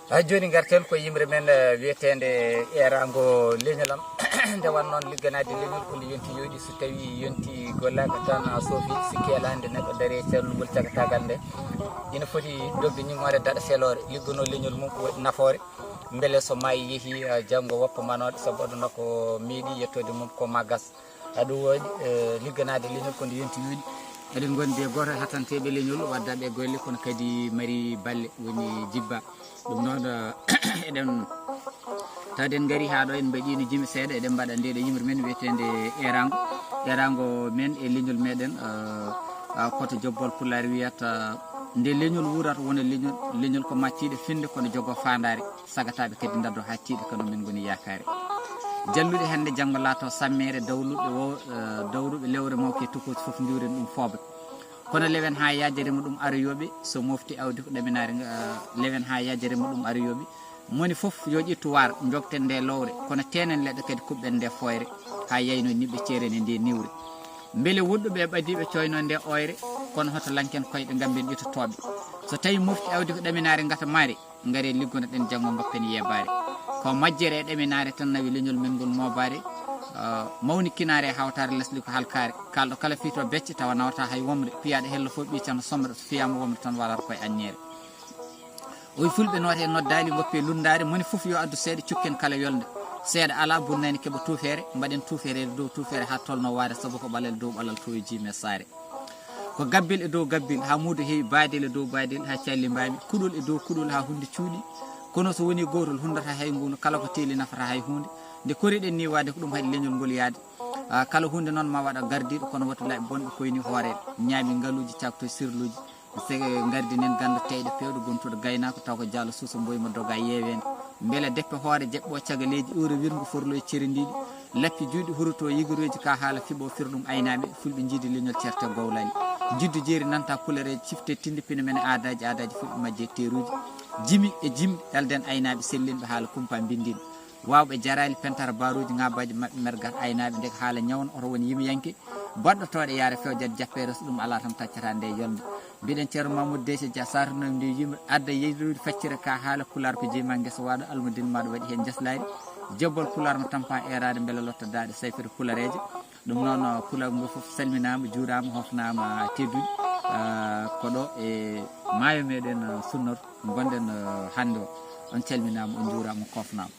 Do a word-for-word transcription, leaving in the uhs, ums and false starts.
Ha jooni ngarten ko yimre men, eh, wiyeteende Eeraango Leñol Am. Nde won noon ligganaade leñol ko nde yonti yooɗi, so tawii yonti gollaaka tan, a soofi, sikke alaa nde neɗɗo darii e callugol cagataagal nde. Ina foti dogde ñiŋmoore daɗa feloore, ligganoo leñol mum ko waɗi nafoore. Mbele so maayi yehii, eh, janngo woppa manooɗe, sabu aduna ko meeɗi yettoode mum ko ma gas. Aɗum waɗi, eh, ligganaade leñol ko nde yonti yooɗi. Eɗen ngondi e gooto e hatanteeɓe leñol, waddaaɓe e golle, kono kadi mari balle woni jibba. Ɗum noon, eh, eɗen tawde en ngari haa ɗo, en mbaɗiino jimi seeɗa, eɗen mbaɗa nde ɗo yimre men wiyeteende Eeraango. Eeraango men e leñol meɗen, eh, ah, koto jobbol Pulaar wiyata, nde leñol wuurata wona leñol, leñol ko macciiɗe finde kono jogoo faandaare, sagataaɓe kadi ndaddo haa tiiɗa kano min ngoni yaakaare. Jalluɗe hannde janngo laato sammeere dawluɓe wo, eh, dawruɓe lewre mawke tokoosi fof njuuren ɗum fooba. Kono lewen haa yaaja rema ɗum aroyooɓe, so mofti awdi ko ɗaminaare, eh, lewen haa yaaja rema ɗum aroyooɓe. Moni fof yo ƴettu waar, njogten nde lowre, kono teenen leɗɗe kadi kuɓɓen nde fooyre, haa yayno niɓɓe ceerene nde niwre. Mbele woɗɗuɓe e ɓadiiɓe coyno nde ooyre, kono hoto lanken koyɗe ngamben ƴettotooɓe. So tawi mofti awdi ko ɗaminaare ngata maare, ngare liggonoɗen janngo ngoppen yeebaare. Ko majjere e ɗaminaare tan nawi leñol men ngol moobaare. Ah, mawni kinaare e hawtaare lesdi ko halkaare. Kalɗo kala fii to becce tawa nawata hay womre. Piyaaɗo hello fof ɓii tan somre, so fiyaama womre tan waɗata koye anñeere. Oy fulɓe noote noddaali ngoppe lunndaare, moni fof yo addu seeɗa cukken kala yolnde. Seeɗa alaa bunnani keɓa tuufeere, mbaɗen tuufeere e dow tuufeere haa tolno waare sabu ko ɓalal dow ɓalal to e jiime saare. Ko gabbel e dow gabbel, haa muudo heewi baadel e dow baadel, haa calli mbaami, kuɗol e dow kuɗol, haa hunnde cuuɗi. Kono so woni gootol, hunndata hay nguun, kala ko teeli nafata hay huunde. Nde koriɗen ni waade ko ɗum haɗi leñol ngol yaade. Ah, kala huunde noon ma waɗa gardiiɗo, kono wata laaɓi bonɓe koyni hoore, ñaami ngaluuji, cakto sirluuji. Se gardinen ganndo teyɗo peewɗo gontuɗo gaynaako taw ko jaalo suusa mboy mo doga yeeweende. Mbele deppe hoore jeɓɓo cagaleeji uuro wirngu forloye cere ndiɗi. Lappi juuɗi huruto yigorooji ka haala fiɓo firɗum aynaaɓe fulɓe njiidi leñol certe gowlali. Jiddu jeeri nanta kulereeji cifte tindi pino men e aadaaji, aadaaji fulɓe majje teeruuji. Jimi e jimɗi ɗalden aynaaɓe sellinɓe haala kumpa mbindin. Waawɓe jaraali pentara baaruuji ŋaabaaji maɓɓe mergat aynaaɓe ndek haala ñawna oto won yimiyanke. Baɗɗotooɗe yaare fewjat jappere so ɗum alaa tan taccata nde yolnde. Mbiɗen Ceerno Mamadou Deysa Dia saarno nde yimre adda yeyrude faccere ka haala pulaar ko jeyi ma ngesa waaɗo almudin maɗo waɗi heen njaslaari. Jobbol pulaar mo tampa eeraade mbele lotta daaɗe sayfere pulareeje. Ɗum noon, pulaar ngol fof salminaama, juuraama, hofnaama teddude. Ah, ko ɗo e maayo meɗen, ah, Sunnor ngonɗen, ah, hannde o. On calminaama, on juuraama, on kofnaama.